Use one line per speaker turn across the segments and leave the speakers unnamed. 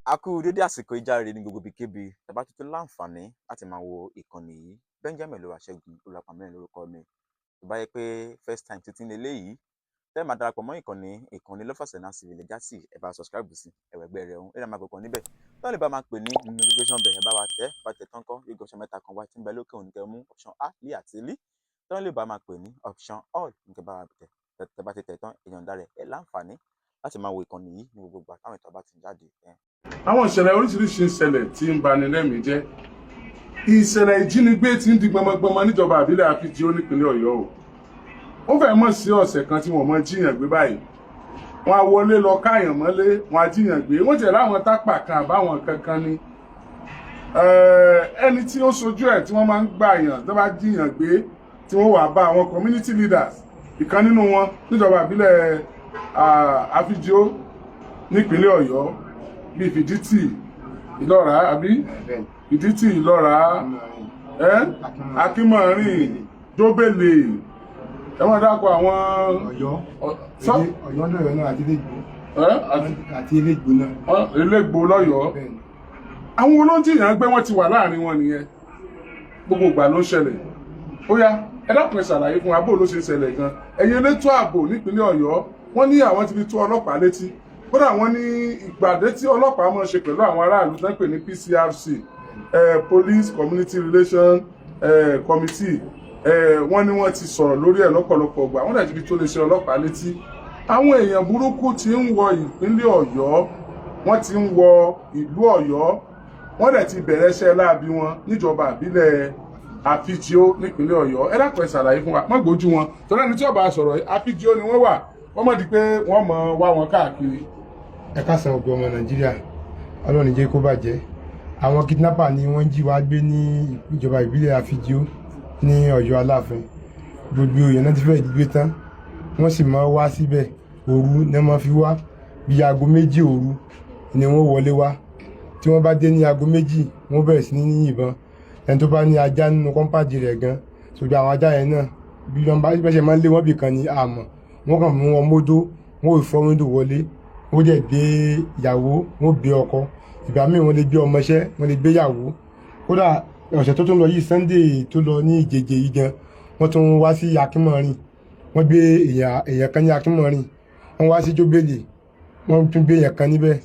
A kú dédé àsìkò ìjáre ní gbogbo ibikíbi tàbá tuntun láǹfààní láti máa wo ìkànnì yìí. Benjamin Olúwaṣẹ́gun Olúwapàmílẹ̀ lórúkọ mi. Tó bá yẹ pé first time tuntun leléyìí tẹ́ ẹ máa darapọ̀ mọ́ ìkànnì Lọ́fàsẹ̀nà Civil Legacy, ẹ bá subscribe sí ẹ̀wẹ̀gbẹ́ rẹ̀ ọ̀hún, ẹ̀rọ máa kọ̀ọ̀kan níbẹ̀ tọ́ lè bá máa pè ní notification bell. Ẹ bá wa tẹ́ bá tẹ̀ tán kọ́ yóò gbé option mẹ́ta kan wá tí ń bẹ lókè òní, kẹ́ mú option A, L àti L. Tọ́ lè bá máa pè ní option all ní kẹ́ bá wa tẹ̀. Tẹ́ bá ti tẹ̀ tán, èèyàn dá rẹ̀ ẹ láǹfààní láti máa wo ìkànnì yìí ní gbogbo ìgbà táwọn ìtọ́ bá ti ń jáde.
Àwọn ìṣẹ̀lẹ̀ oríṣiríṣi ń ṣẹlẹ̀ tí ń bani lẹ́mìí jẹ́. Ìṣẹ̀lẹ̀ ìjínigbé tí ń di gbọmọgbọmọ níjọba àbílẹ̀ Àfíjíò nípínlẹ̀ Ọ̀yọ́ o. Ó fẹ́ mọ̀ sí ọ̀sẹ̀ kan tí wọ́n mọ̀ jíyàn gbé báyìí. Wọ́n á wọlé lọ káyàn mọ́lé, wọ́n á jíyàn gbé. Wọ́n tẹ̀lé àwọn tápà kan àbáwọn kankan ni ẹni tí ó sojú ẹ̀ tí wọ́n máa ń gbà yàn tó bá jíyàn gbé, tí wọ́n wà bá àwọn community leaders, ìkan nínú wọn níjọba àbílẹ̀ Àfíjíò nípínlẹ̀ Ọ̀yọ́, bíi Fìdítì Ìlọ́ra, àbí Fìdítì Ìlọ́ra, Akínmọ̀rin, Jóbélé, ẹ wọ́n dákọ̀ àwọn
Ọ̀yọ́, Ọ̀yọ́ lọ́yọ́ náà àti Ilégbò àti Ilégbò náà.
Ilégbò lọ́yọ̀ọ́. Àwọn olóńjìyàn gbé wọ́n ti wà láàrin wọn nìyẹn. Gbogbo ìgbà ló ń ṣẹlẹ̀. Ó yá, ẹ dákun, ẹ ṣàlàyé fún wa bó ló ṣe ń ṣẹlẹ̀ gan. Ẹ̀yin elétò ààbò nípínlẹ̀ Ọ̀yọ́, wọ́n ní àwọn ti fi tó ọlọ́pàá létí. Kódà wọ́n ní ìpàdé tí ọlọ́pàá máa ń ṣe pẹ̀lú àwọn aráàlú tó ń pè ní PCRC, Police Community Relation Committee, wọ́n ní wọ́n ti sọ̀rọ̀ lórí ẹ̀ lọ́pọ̀lọpọ̀ gbà. Wọ́n dẹ̀ ti fi tó lè ṣe ọlọ́pàá létí. Àwọn èèyàn burúkú ti ń wọ ìpínlẹ̀ Ọ̀yọ́, wọ́n ti ń wọ ìlú Ọ̀yọ́, wọ́n dẹ̀ ti bẹ̀rẹ̀ iṣẹ́ láabi wọn níjọba àbílẹ̀ Àfíjíò nípínlẹ̀ Ọ̀yọ́. Ẹ dákun, ẹ ṣàlàyé fún wa. Má gbójú wọn torí ẹni tí ó bá sọ̀rọ̀, Àfíjíò ni wọ́n wà. Wọ́n mọ̀ di pé wọ́n mọ̀ wá wọn káàkiri.
Ẹ káàsán, ọgbẹ ọmọ Nàìjíríà. Ọlọ́run jẹ́ kó bàjẹ́. Àwọn kidnapper ni wọ́n jí wa gbé ní ìjọba ìbílẹ̀ Àfíjíò ní Ọ̀yọ́ Aláàfin. Gbogbo èèyàn náà ti fẹ́ẹ̀ gbé tán. Wọ́n sì máa wá síbẹ̀, òru ní wọ́n fi wá. Bí aago 2 òru ni wọ́n wọlé wá. Tí wọ́n bá dé ní aago 2, wọ́n bẹ̀rẹ̀ sí ní yìnbọn. Ẹni tó bá ní ajá nínú compound rẹ̀ gan, ṣùgbọ́n àwọn ajá yẹn náà, bí wọ́n bá ṣe máa ń lé wọ́n bì kan ní àmọ́ wọ́n kàn mú wọn módó, wọ́n ò fọ́ window wọlé, wọ́n dẹ̀ gbé ìyàwó, wọ́n gbé ọkọ. Ìgbà míì, wọ́n lè gbé ọmọọṣẹ́, wọ́n lè gbé ìyàwó. Kódà ọ̀sẹ̀ tó tún lọ yìí, Sunday tó lọ ní ìjẹjẹ yìí gan, wọ́n tún wá sí Akínmọ̀rin, wọ́n gbé èèyàn kan ní Akínmọ̀rin. Wọ́n wá sí Jóbélé, wọ́n tún gbé èèyàn kan níbẹ̀.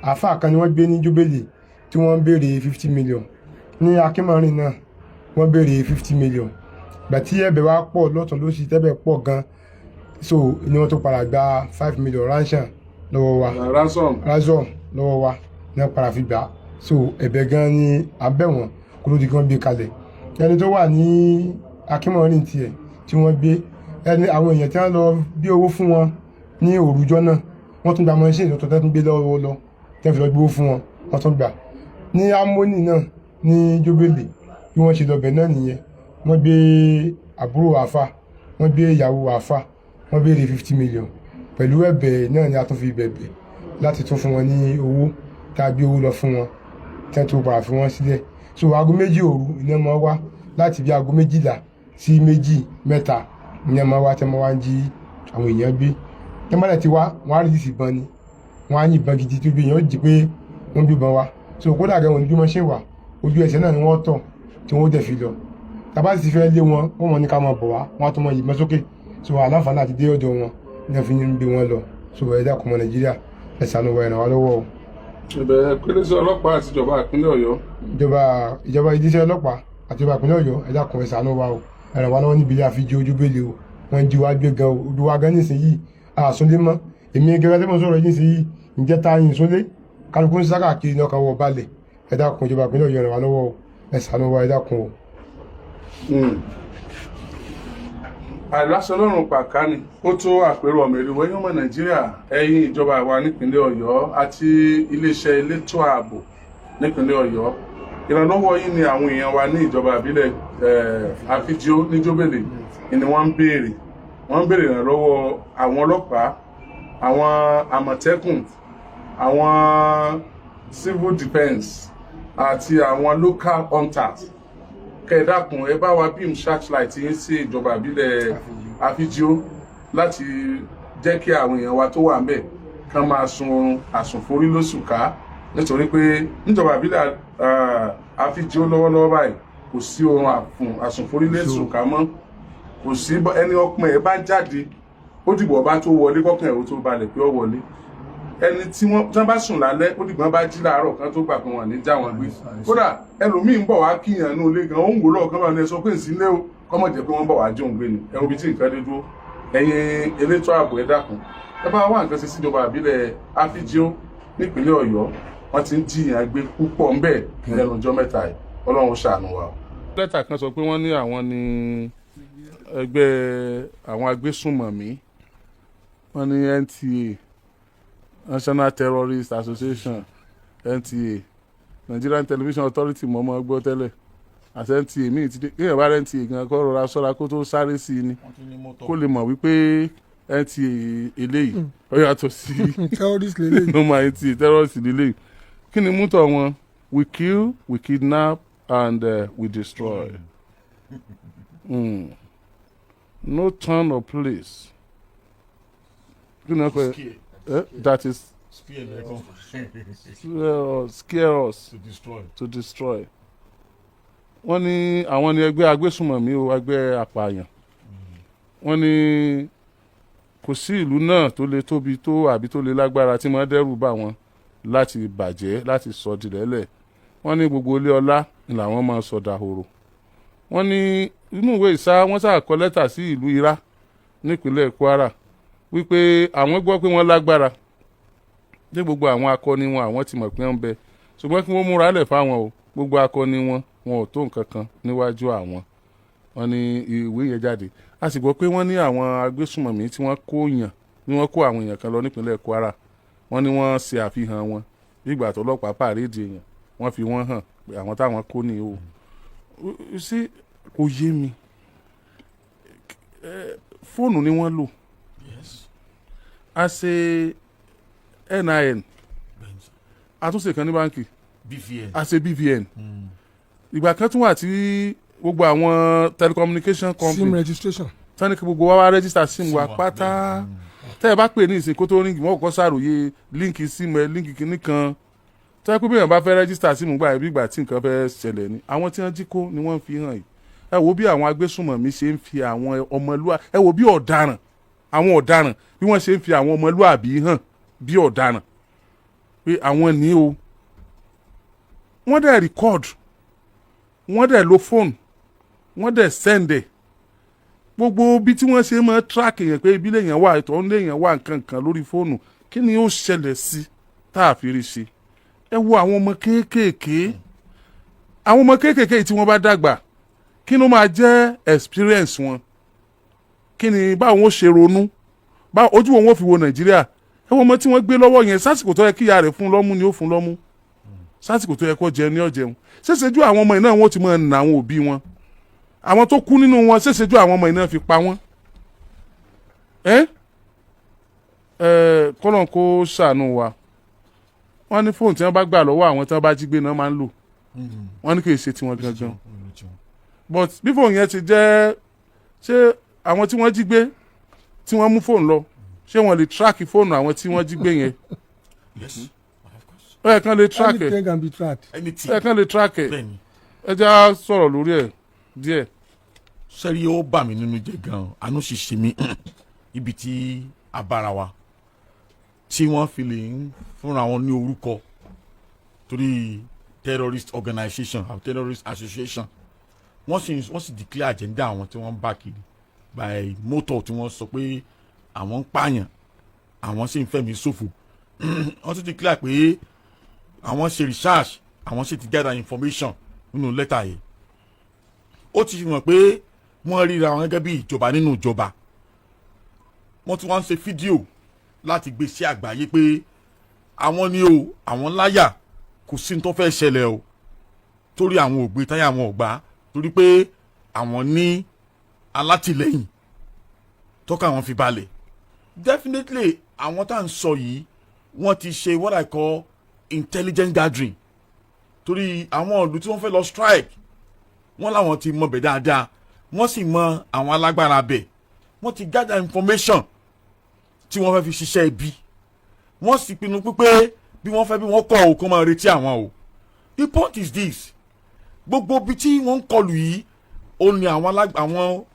Àáfàá kan ni wọ́n gbé ní Jóbélé tí wọ́n ń béèrè 50 million. Ní Akínmọ̀rin náà, wọ́n béèrè 50 million. Gbà tí ẹ̀bẹ̀ wá pọ̀ lọ́tún lósì, tẹ́bẹ̀ pọ̀ gan, so ni wọ́n tún padà gba 5 million ransom lọ́wọ́ wa.
Ransom.
Ransom lọ́wọ́ wa ní wọ́n padà fi gbà. So ẹ̀bẹ̀ gan ni à ń bẹ̀ wọ́n kó ló di kí wọ́n gbé kalẹ̀. Ẹni tó wà ní Akínmọ̀rin tiẹ̀ tí wọ́n gbé ẹni, àwọn èèyàn tí wọ́n lọ bí owó fún wọn ní òrùjọ́ náà, wọ́n tún gba machine tó tún gbé lọ́wọ́ lọ tí wọ́n fi lọ gbówó fún wọn. Wọ́n tún gbà ní Amónì náà ní Jóbélé. Bí wọ́n ṣe lọ bẹ̀ náà nìyẹn. Wọ́n gbé àbúrò àáfà, wọ́n gbé ìyàwó àáfà, wọ́n béèrè 50 million. Pẹ̀lú ẹ̀bẹ̀ náà ni a tún fi bẹ̀bẹ̀ láti tún fún wọn ní owó tá a gbé owó lọ fún wọn tí wọ́n tún padà fi wọ́n sílẹ̀. So aago 2 òru iná máa wá, láti bí aago 12 sí 2, 3 iná máa wá tí wọ́n wá ń jí àwọn èèyàn gbé. Tí wọ́n bá dẹ̀ ti wá, wọ́n á release ìbọn ni, wọ́n á yìnbọn gidi tó gbé èèyàn ó jí pé wọ́n gbébọn wá. So kódà gan, wọn ní bí wọ́n ṣe wà, ojú ẹsẹ̀ náà ni wọ́n tọ̀ tí wọ́n dẹ̀ fi lọ. Tàbá sì fẹ́ lé wọn, wọ́n mọ̀ ní ká máa bọ̀ wá, wọ́n á tún mọ yìnbọn sókè. So aláǹfààní àti dé ọ̀dọ̀ wọn ní wọ́n fi ń gbé wọn lọ. So ẹ dákun, ọmọ Nàìjíríà, ẹ ṣàánú wa, ẹ ràn wá lọ́wọ́ o.
Ìbẹ̀rẹ̀ pẹ̀lẹ́sẹ̀ ọlọ́pàá àti ìjọba ìpínlẹ̀ Ọ̀yọ́.
Ìjọba iléeṣẹ́ ọlọ́pàá àti ìjọba ìpínlẹ̀ Ọ̀yọ́, ẹ dákun, ẹ ṣàánú wa o. Ẹ ràn wá lọ́wọ́ níbi ilé Àfíjí Ojúbélé o. Wọ́n jí wa gbé gan o. Ojú wa gan nísìnyí. Àsúnlé mọ́. Èmi gẹ́gẹ́ tí mo sọ̀rọ̀ yìí sí ǹjẹ́ ta yín súnlé, kálukú ń sá káàkiri ní ọkàn wọ balẹ̀. Ẹ dákun, ìjọba ìpínlẹ̀ Ọ̀yọ́, ràn wá lọ́wọ́ o, ẹ ṣàánú wa, ẹ dákun o.
Àìláṣọ lọ́rùn pàká ni ó tó àpérò ọmọ ìlú wẹ́yìn. Ọmọ Nàìjíríà, ẹ̀yin ìjọba wa nípínlẹ̀ Ọ̀yọ́ àti iléeṣẹ́ elétò ààbò nípínlẹ̀ Ọ̀yọ́, ìrànlọ́wọ́ yìí ni àwọn èèyàn wa ní ìjọba ìbílẹ̀ Àfíjíò níjóbèlè ni wọ́n ń béèrè. Wọ́n ń béèrè ìrànlọ́wọ́ àwọn ọlọ́pàá, àwọn Àmọ̀tẹ́kùn, àwọn civil defence àti àwọn local hunters. Kẹ́ ẹ dákun, ẹ bá wa beam searchlight yín sí ìjọba ìbílẹ̀ Àfíjíò láti jẹ́ kí àwọn èèyàn wa tó wà ńbẹ̀ kán máa sun oorun àsùnforí lóṣù ká, nítorí pé níjọba ìbílẹ̀ Àfíjíò lọ́wọ́lọ́wọ́ báyìí, kò sí oorun àsùnforí lóṣù ká mọ́. Kò sí ẹni ọpọn ẹ bá jáde, ó dìbò ọba tó wọlé kọkàn ẹ ó tó balẹ̀ pé ó wọlé. Ẹni tí wọ́n bá sùn lálẹ́, ó dìgbọ́n bá jí láàárọ̀ kan tó gbà pé wọ́n ní já wọn gbé. Kódà ẹlòmíín bọ̀ wá kíyàn ní ilé gan, ó ń wò lọ́ọ̀kan bá ní ẹ sọ pé ìsínlẹ̀ o, kọ́mọ̀ jẹ́ pé wọ́n bọ̀ wá jí òun gbé ni. Ẹ wo ibi tí nǹkan dé dúró. Ẹ̀yin elétò ààbò, ẹ dákun, ẹ bá wá nǹkan ṣe síjọba ìbílẹ̀ Àfíjíò nípínlẹ̀ Ọ̀yọ́. Wọ́n ti ń jiyàn gbé púpọ̀ ńbẹ̀ lẹ́nu ọjọ́ mẹ́ta yìí. Ọlọ́run ṣàánú wa o. Lẹ́tà kan sọ pé wọ́n ní àwọn ní ẹgbẹ́ àwọn agbésùnmọ̀mí, wọ́n ní NTA, National Terrorist Association, NTA, Nigerian Television Authority. Mọ̀ọ́mọ́ gbọ́ tẹ́lẹ̀ àti NTA míì ti dé. Kéèyàn bá rẹ̀ NTA gan, kó rọra sọ́ra kó tó sáré sí i ni, kó lè mọ̀ wípé NTA eléyìí ó yàtọ̀ sí
terrorist lélẹ́yìí.
Normal NTA, terrorist lélẹ́yìí. Kí ni motto wọn? "We kill, we kidnap and we destroy. No town or place." Kí ni wọ́n pè é that is scare us
to destroy.
To destroy. Wọ́n ní àwọn ní ẹgbẹ́ agbésùnmọ̀mí o, ẹgbẹ́ apààyàn. Wọ́n ní kò sí ìlú náà tó lè tóbi tó àbí tó lè lágbára tí wọ́n dẹ́rù bà wọ́n láti bàjẹ́, láti sọ dìlẹ́lẹ̀. Wọ́n ní gbogbo ilé ọlá ni làwọn máa sọ dahoro. Wọ́n ní inú ìwé ìsá, wọ́n sá kọ lẹ́tà sí ìlú Ira nípínlẹ̀ Kwara wípé àwọn gbọ́ pé wọ́n lágbára dé, gbogbo àwọn akọni wọn, àwọn ti mọ̀ pé wọ́n ń bẹ, ṣùgbọ́n kí wọ́n múra lẹ̀ fáwọn o. Gbogbo akọni wọn, wọn ò tó nǹkan kan níwájú àwọn. Wọ́n ní ìwé yẹn jáde. A sì gbọ́ pé wọ́n ní àwọn agbésùmọ̀mí tí wọ́n kó yàn ní wọ́n kó àwọn èèyàn kan lọ nípínlẹ̀ Kwara. Wọ́n ní wọ́n ṣe àfihàn wọn bí ìgbà tó ọlọ́pàá parade èèyàn, wọ́n fi wọ́n hàn pé àwọn táwọn kó ní o. Sí kò yé mi. Fóònù ni wọ́n lò. A ṣe NIN, àtúnṣe kan ní báńkì.
BVN.
A ṣe BVN. Ìgbà kan tún wà tí gbogbo àwọn telecommunication
SIM
company
registration.
Tani kí gbogbo wa wá register SIM wa
SIM wa,
pátá. Tẹ́ ẹ bá pè ní ìsìn kó tó ring, wọ́n kọ́kọ́ ṣàròyé link SIM ẹ, link kìíní kan. Tẹ́ ẹ pé bí èèyàn bá fẹ́ register SIM gbà, bí ìgbà tí nǹkan fẹ́ ṣẹlẹ̀ ni. Àwọn tí wọ́n jí kó ni wọ́n fi hàn yìí. Ẹ wo bí àwọn agbésùnmọ̀mí ṣe ń fi àwọn ọmọlúwà, ẹ wo bí ọ̀daràn, àwọn ọ̀daràn, bí wọ́n ṣe ń fi àwọn ọmọlúwàbí hàn bí ọ̀daràn pé àwọn ní o. Wọ́n dẹ̀ record, wọ́n dẹ̀ lo fóònù, wọ́n dẹ̀ send ẹ̀. Gbogbo bí tí wọ́n ṣe máa track èèyàn pé ibi lèèyàn wà, ètò ọ̀hún lèèyàn wà, nǹkan kan lórí fóònù. Kí ni ó ṣẹlẹ̀ sí tá a fi rí ṣe? Ẹ wo àwọn ọmọ kéékèèké, àwọn ọmọ kéékèèké tí wọ́n bá dàgbà, kí ló máa jẹ́ experience wọn? Kí ni báwọn ó ṣe ronú? Báwo ojú wọn ó fi wo Nàìjíríà? Ẹ wọ́n ọmọ tí wọ́n gbé lọ́wọ́ yẹn, sásìkò tó yẹ kí ìyá rẹ̀ fún lọ́mú ni ó fún lọ́mú, sásìkò tó yẹ kó jẹun ní ó jẹun. Ṣèṣejú àwọn ọmọ yìí náà, wọ́n ti máa nà àwọn òbí wọn, àwọn tó kú nínú wọn, ṣèṣejú àwọn ọmọ yìí náà fi pa wọ́n. Ẹ ẹ kọ́lọ́n kó ṣàánú wa. Wọ́n ní fóònù tí wọ́n bá gbà lọ́wọ́ àwọn tí wọ́n bá jí gbé náà máa ń lò. Wọ́n ní kì í ṣe tiwọn gangan, but bí fóònù yẹn ti jẹ́, ṣé àwọn tí wọ́n jí gbé tí wọ́n mú fóònù lọ, ṣé wọ́n lè track fóònù àwọn tí wọ́n jí gbé yẹn?
Yes, of course.
Ó yẹ kán lè track ẹ̀.
Anything can be tracked.
Anything.
Ó yẹ kán lè track ẹ̀.
Bẹ́ẹ̀ni.
Ẹ já sọ̀rọ̀ lórí ẹ̀ díẹ̀.
Sẹ́rí, ó bà mí nínú jẹ́ gan-an, àánú sì ṣe mí ibi tí a bára wa tí wọ́n fi lè ń fúnra wọn ní orúkọ torí terrorist organization or terrorist association. Wọ́n sì declare agenda àwọn tí wọ́n ń bá kiri by motto tí wọ́n sọ pé àwọn ń pààyàn. Àwọn sì ń fẹ̀mí ṣòfò. Wọ́n tún ti clear pé àwọn ṣe research, àwọn sì ti gather information nínú lẹ́tà yìí. Ó ti fi hàn pé wọ́n ríra wọn gẹ́gẹ́ bí ìjọba nínú ìjọba. Wọ́n tún wá ń ṣe fídíò láti gbé sí àgbáyé pé àwọn ni o, àwọn láyà, kò sí ní tó fẹ́ ṣẹlẹ̀ o, torí àwọn ò gbé táyà, àwọn ò gbà, torí pé àwọn ní alátìlẹ́yìn tọ́ka àwọn fi balẹ̀. Definitely, àwọn tá à ń sọ yìí, wọ́n ti ṣe what I call intelligent gathering, torí àwọn ìlú tí wọ́n fẹ́ lọ strike, wọ́n láwọn ti mọ bẹ̀ dáadáa, wọ́n sì mọ àwọn alágbára bẹ̀. Wọ́n ti gather information tí wọ́n fẹ́ fi ṣiṣẹ́ ibi. Wọ́n sì pinnu pípé bí wọ́n fẹ́ bí wọ́n kọ̀ ọ́, kó máa retí àwọn o. The point is this: gbogbo ibi tí wọ́n ń kọlù yìí, ó ní àwọn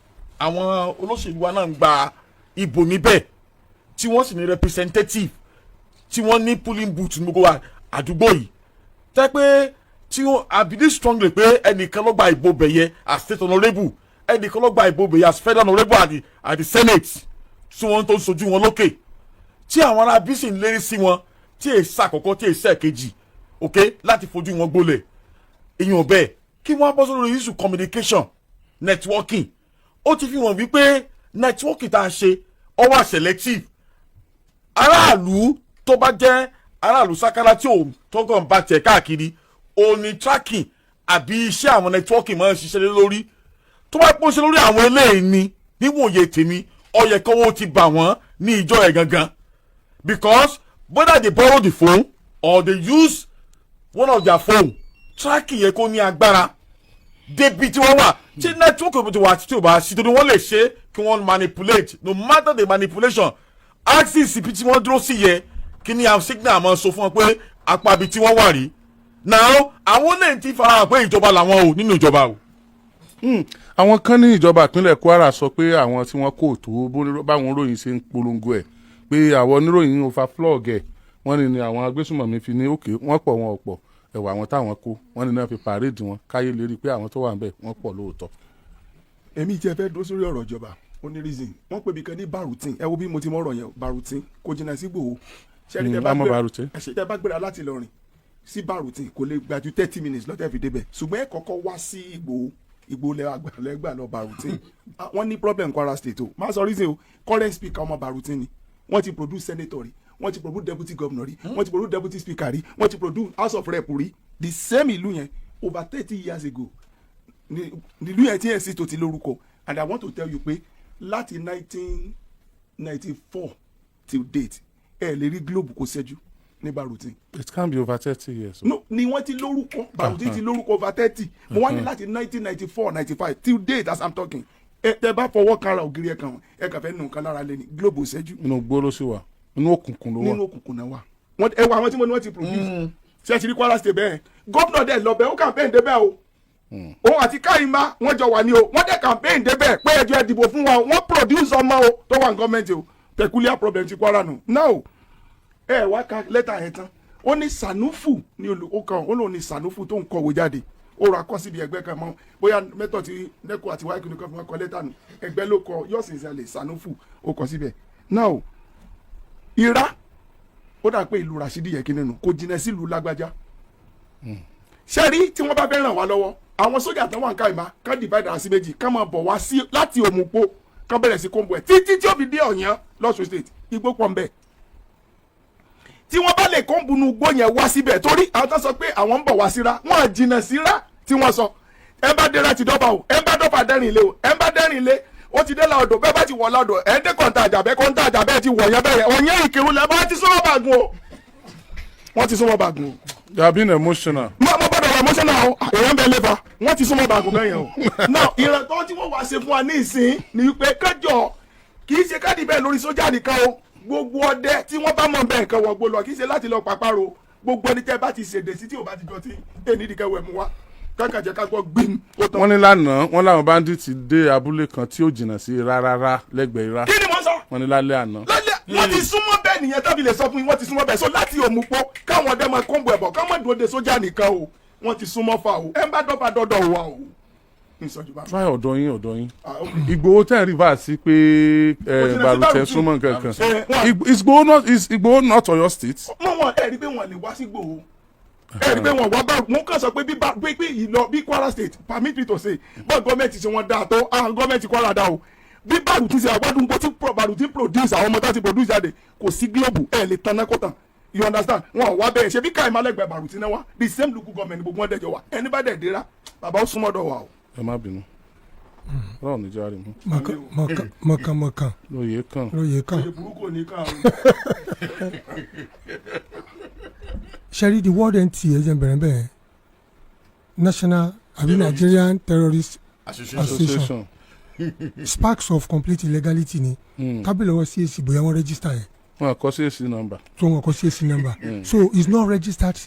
àwọn olóṣèlú wa náà ń gba ìbò níbẹ̀, tí wọ́n sì ní representative, tí wọ́n ní polling booth ní gbogbo àdúgbò yìí, tẹ́ pé tí wọ́n, I believe strongly pé ẹnìkan ló gba ìbò bẹ̀yẹ as state honourable, ẹnìkan ló gba ìbò bẹ̀yẹ as federal honourable at the senate, tí wọ́n tó ń sojú wọn lókè, tí àwọn ará bísí ń lérí sí wọn, tí èsì àkọ́kọ́, tí èsì ẹ̀kejì, ok, láti fojú wọn gbólẹ̀. Èèyàn bẹ́ẹ̀ kí wọ́n bọ́ sórí issue communication networking. Ó ti fi hàn wípé networking tá a ṣe, ó wà selective. Aráàlú tó bá jẹ́ aráàlú sákárá tí ò tó kàn bá tẹ̀ káàkiri, ó ní tracking àbí iṣẹ́ àwọn networking máa ń ṣiṣẹ́ lé lórí. Tó bá pọ́n ṣe lórí àwọn eléyìí ni, níwòye tèmi, ó yẹ kọ́wọ́ ti bà wọ́n ní ìjọ ẹ̀ gangan, because whether they borrow the phone or they use one of their phone, tracking yẹ kó ní agbára débi tí wọ́n wà, tí network ti wà, tí ò bá sí, torí wọ́n lè ṣe kí wọ́n manipulate. No matter the manipulation, axis ibi tí wọ́n dúró sí yẹ kí ni àwọn signal máa sọ fún wọn pé apá ibi tí wọ́n wà rí. Now, àwọn lè ti farahàn pé ìjọba làwọn o nínú ìjọba o.
Àwọn kan ní ìjọba ìpínlẹ̀ Kwara sọ pé àwọn tí wọ́n kò tó báwọn oníròyìn ṣe ń polongo ẹ̀, pé àwọn oníròyìn overflog ẹ̀. Wọ́n ní àwọn agbésùnmọ̀mí fi ní òkè wọ́n pọ̀, wọn ò pọ̀, ẹ̀wà àwọn táwọn kó wọ́n ní náà fi parade wọn káyé lè rí i pé àwọn tó wà ń bẹ̀ wọ́n pọ̀ lóòótọ́.
Èmi jẹ́ fẹ́ dúró sórí ọ̀rọ̀ ìjọba. Ó ní reason wọ́n pè mí kan ní Barutin. Ẹ wo bí mo ti mọ̀ ọ̀rọ̀ yẹn, Barutin kò jìnnà sí Ìgbòho. Ṣẹ́ni tẹ́ bá
àmọ́
gbéra-
Barutin.
Ẹ ṣe, tẹ́ bá gbéra láti Ìlọrin sí Barutin, kò lè gbà ju 30 minutes lọ́tẹ̀ fi débẹ̀, ṣùgbọ́n ẹ kọ́kọ́ wá sí Ìgbòho. Ìgbòho lẹ́gbà lọ Barutin. Ah, wọ́n ní problem Kwara State o. Má sọ reason o. Current speaker, ọmọ Barutin ni. Wọ́n ti produce senator rí, wọ́n ti produce deputy governor rí, wọ́n ti produce deputy speaker rí, wọ́n ti produce house of rep rí. The same ìlú yẹn, over 30 years ago ní nílùú yẹn tí ẹ̀ sì tó ti lórúkọ. And I want to tell you pé láti 1994 till date, ẹ lè rí globe kó ṣẹ́jú ní Barutin.
It can be over 30 years.
No, ni wọ́n ti lórúkọ. Barutin ti lórúkọ over 30. Mo wá ní láti 1994, 95 till date as I'm talking, ẹ tẹ bá fọwọ́ kanra ògiri, ẹ kàn ẹ kàn fẹ́ nù nǹkan lára lé ní, globe ò ṣẹ́jú.
Inú igbó ló sì wà, inú òkùnkùn ló wà.
Nínú òkùnkùn náà wà. Wọ́n ẹ wọ àwọn tí mo ní wọ́n ti produce. Ṣé ẹ ti rí Kwara State bẹ́ẹ̀? Gómìnà dẹ̀ lọ bẹ́ẹ̀, ó campaign débẹ̀ o. Òun àti Káyìmá wọ́n jọ wà ní o. Wọ́n dẹ̀ campaign débẹ̀ pé ẹjọ́ ẹ dìbò fún wa o. Wọ́n produce ọmọ o tó wà ní gọ́ọ̀mẹ̀ntì o. Peculiar problem ti Kwara nù. Now, ẹ wá ka lẹ́tà yẹn tán, ó ní Sanufu ní olùkọ́ kan, ó lóun ní Sanufu tó ń kọ̀wé jáde. Ó rà kọ́ síbi ẹgbẹ́ kan mọ́, bóyá mẹ́tọ̀ tí nẹ́kọ̀ àti wáyé kìnìún kan fi wọ́n kọ lẹ́tà nù. Ẹgbẹ́ ló kọ yọ̀sìn ìsàlẹ̀ Sanufu, ó kọ síbẹ̀. Now, Ira, ó dà pé ìlú Rasidi yẹ kí nínú kò jìnnà sílùú lágbájá. Ṣé rí, tí wọ́n bá fẹ́ ràn wá lọ́wọ́, àwọn sójà tán wà ń ká ìmá kán divide ara sí méjì, kán máa bọ̀ wá sí láti Òmùpó, kán bẹ̀rẹ̀ sí comb ẹ̀ títí tí ó fi dé Ọ̀yàn lọ́sùn State. Igbó pọ̀ ń bẹ̀ tí wọ́n bá lè comb inú igbó yẹn wá síbẹ̀, torí àwọn tó sọ pé àwọn ń bọ̀ wá síra wọ́n á jìnnà síra tí wọ́n sọ. Ẹ bá dé láti dọ́bà o, ẹ bá dọ́bà dẹ́rìn ilé o, ẹ bá dẹ́rìn ilé, ó ti dé láọ̀dọ̀. Bẹ́ẹ̀ bá ti wọ̀ láọ̀dọ̀, ẹ dé kọ̀ǹtà àjàbẹ́, kọ̀ǹtà àjàbẹ́ ti wọ̀ yẹn bẹ̀rẹ̀ Ọ̀yàn Ìkírun lẹ́ bá ti súnmọ́ Bàgùn o, wọ́n ti súnmọ́ Bàgùn o.
You are being emotional.
Mo gbọ́dọ̀ wà emotional o. Èèyàn bẹ lẹ́fà, wọ́n ti súnmọ́ Bàgùn bẹ́ẹ̀ yẹn o. Now, ìrànlọ́wọ́ tí wọ́n wá ṣe fún wa ní ìsín ni wípé kẹjọ kì í ṣe káàdì bẹ́ẹ̀ lórí sójà nìkan o. Gbogbo ọdẹ tí wọ́n bá mọ̀ bẹ́ẹ̀ kan wọ̀ gbó lọ, kì í ṣe láti lọ pàpàrọ̀. Gbogbo ẹni tẹ́ bá ti ṣèdè sí tí ò bá ti jọ tí èyí nìkan wẹ̀ mú wa kankan jẹ́ ká gbọ́ gbìm, ó tán.
Wọ́n ní lánàá, wọ́n láwọn bandits dé abúlé kan tí ó jìnnà sí rárá lẹ́gbẹ̀ẹ́ Ira.
Kí ni mo sọ?
Wọ́n ní lálẹ́ àná.
Lálẹ́ wọ́n ti súnmọ́ bẹ́ẹ̀ nìyẹn tábìlì lè sọ fún yín, wọ́n ti súnmọ́ bẹ́ẹ̀. So láti Òmùpó, káwọn ọdẹ máa comb ẹ̀bọ̀, káwọn dúró de sójà nìkan o. Wọ́n ti súnmọ́ fa o. Ẹ̀ ń bá dọ́gba dọ́dọ̀ wa o. N sọ jù bá.
Try ọ̀dọ̀ yín, ọ̀dọ̀ yín.
Ah, okay.
Ìgbòho tẹ́ ẹ̀ rí bá sí pé
Kò jìnnà sí
Bàrùtẹ̀
Bàrùtì.
súnmọ́ nǹkan kan.
Ẹ,
Is Ìgbòho not Ọ̀yọ́ State?
Mọ wọn, ẹ rí pé wọn lè wá sí Ìgbòho, ẹ rí pé wọn wá bá wọn kàn sọ pé bí bá pé pé ìlọ bí Kwara State, permit me to say, bọ́ọ̀ gọ́ọ̀mẹ̀ntì ṣe wọ́n dáa tó, àwọn gọ́ọ̀mẹ̀ntì Kwara dáa o. Bí Bàrùtì ṣe àgbàdùn bó ti Bàrùtì produce, àwọn ọmọ tá ti produce jáde, kò sí globe ẹ lè tanná kó tàn, you understand? Wọn ò wá bẹ́ẹ̀ ṣe bí káyìí lẹ́gbẹ̀ẹ́ Bàrùtì náà wá, the same local government ni gbogbo wọn dẹjọ wa. Ẹni bá dẹ̀ dira, bàbá, ó súnmọ́ dọ̀ wa o.
Ẹ má bínú, Ọlọ́run ní járe mú.
Mọ̀kànmọ̀kàn
Lóye kan.
Lóye kan.
Oyè burúkú ò ní ká o.
Ṣẹ́rí, the word NTA, ẹ jẹ́ n bẹ̀rẹ̀ bẹ́ẹ̀, National àbí Nigerian Terrorist
Association.
Association sparks of complete illegality ni. Kábílẹ̀ ọwọ́ CAC bóyá wọ́n register yẹn.
Wọn kọ sí èsì nọ́mbà.
Tó wọn kọ CAC number, so it's not registered.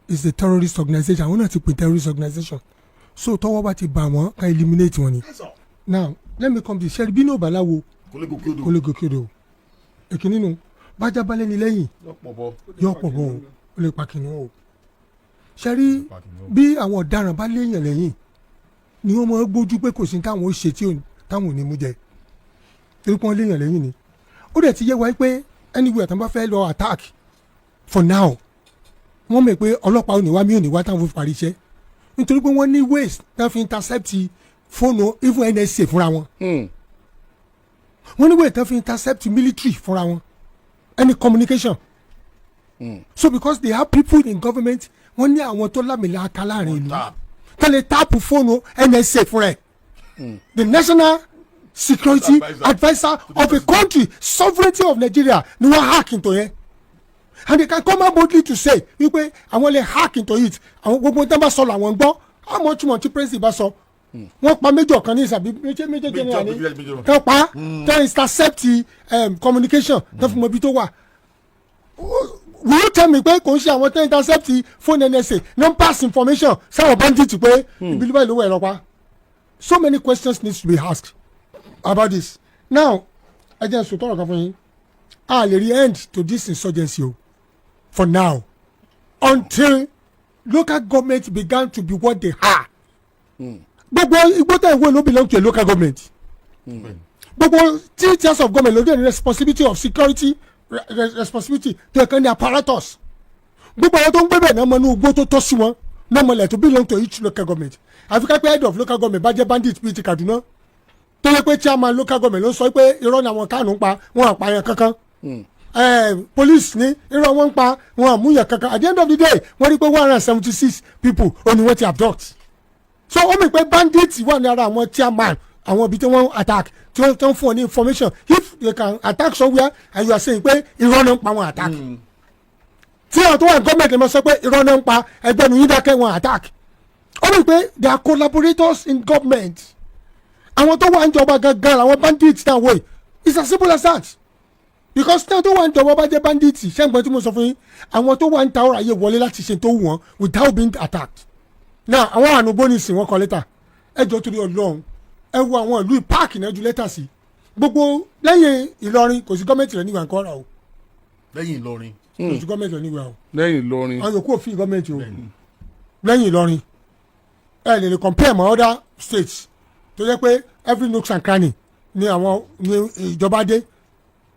It's a terrorist organization. Àwọn náà ti pè terrorist organization, so tọwọ́ bá ti bà wọ́n, ká eliminate wọn ni. Now let me come to, ṣẹ́rí, bí náà bàláwo
Kò lè gòkè odò.
Kó lè gòkè odò. Èkìní nu bájá balẹ̀ ni lẹ́yìn
Lọ́pọ̀ bọ́.
yóò pọ̀ bọ̀ o, ó lè pa kìnìún o. Ṣẹ́rí, bí àwọn ọ̀daràn bá léèyàn lẹ́yìn ni wọ́n máa ń gbójú pé kò sí táwọn ó ṣe tí táwọn ò ní mú jẹ, torí pé wọ́n léèyàn lẹ́yìn ni. Ó dẹ̀ ti yé wa pé anywhere tí wọ́n bá fẹ́ lọ attack for now, wọ́n mọ̀ pé ọlọ́pàá ò ní wá, mí ò ní wá táwọn fi parí iṣẹ́, nítorí pé wọ́n ní ways tí wọ́n fi intercept fóònù even NSA fúnra wọn. Wọ́n ní ways tí wọ́n fi intercept military fúnra wọn, any communication. So because they have people in government, wọ́n ní àwọn tó lámìlaka láàrin ìlú
Tap.
tẹ́lẹ̀ tap fóònù NSA fúnra ẹ̀, the national security
advisor
adviser of a country, sovereignty of Nigeria ni wọ́n hack into yẹn, and they can come out boldly to say wípé àwọn lè hack into it. Àwọn gbogbo tẹ́ bá sọ làwọn gbọ́. How much more tí president bá sọ? Wọ́n pa major kan ní ìsàbí major, major general ní
major.
tẹ́ pa, tẹ́ intercept communication, tẹ́ fún mọ ibi tó wà. Will you tell me pé kò ń ṣe àwọn tẹ́ intercept phone NSA no pass information sáwọn bandit pé ibi báyìí ló wà, ẹ̀rọ pa? So many questions need to be asked about this. Now, ẹ jẹ́ n sọ tọrọ kan fún yín. A lè rí end to this insurgency o for now until local government began to be what they are. Gbogbo igbó tẹ̀ ìwé ló belong to a local government. Gbogbo three tiers of government ló dé ní responsibility of security, responsibility tó yẹ kán ní apparatus. Gbogbo àwọn tó ń gbé bẹ̀ náà mọ inú igbó tó tọ́ sí wọn náà, mọlẹ̀ tó belong to each local government. Àfi ká pé head of local government bá jẹ́ bandit bíi ti Kaduna, tó yẹ pé chairman local government ló sọ pé irọ́ ni àwọn kánú ń pa, wọn àpààyàn kankan. Police ní irọ́ wọn ń pa, wọn àmúyàn kankan. At the end of the day, wọ́n rí pé 176 people ó ní wọ́n ti abduct. So ó mì pé bandits wà ní ara àwọn chairman àwọn ibi tí wọ́n attack, tí wọ́n tán fún ọ ní information. If they can attack somewhere and you are saying pé irọ́ náà ń pa, wọn attack, tí àwọn tó wà ní gọ́ọ̀mẹ̀ntì lè máa sọ pé irọ́ náà ń pa, ẹgbẹ́ nu yín dákẹ́, wọn attack, ó mì pé they are collaborators in government. Àwọn tó wà ń jọba gangan àwọn bandits náà wọ̀ yìí. It's as simple as that, because tí àwọn tó wà ń jọba bá jẹ́ bandits, ṣé nǹkan tí mo sọ fún yín, àwọn tó wà ń ta ọ̀rọ̀ ayé wọlé láti ṣe tó wù wọ́n without being attacked. Now, àwọn ànúgbó ní sìn, wọ́n kọ lẹ́tà. Ẹ jọ, torí Ọlọ́run, ẹ wo àwọn ìlú páàkì náà ju lẹ́tà sí gbogbo. Lẹ́yìn Ìlọrin, kò sí gọ́ọ̀mẹ̀ntì rẹ̀ nígbà nǹkan ọ̀rọ̀ o.
Lẹ́yìn Ìlọrin.
Kò sí gọ́ọ̀mẹ̀ntì rẹ̀ nígbà o.
Lẹ́yìn Ìlọrin.
Àwọn yòókù òfin gọ́ọ̀mẹ̀ntì o lẹ́yìn Ìlọrin. Ẹ lè compare mọ́ other states tó jẹ́ pé every nooks and cranny ni àwọn ní ìjọba dé.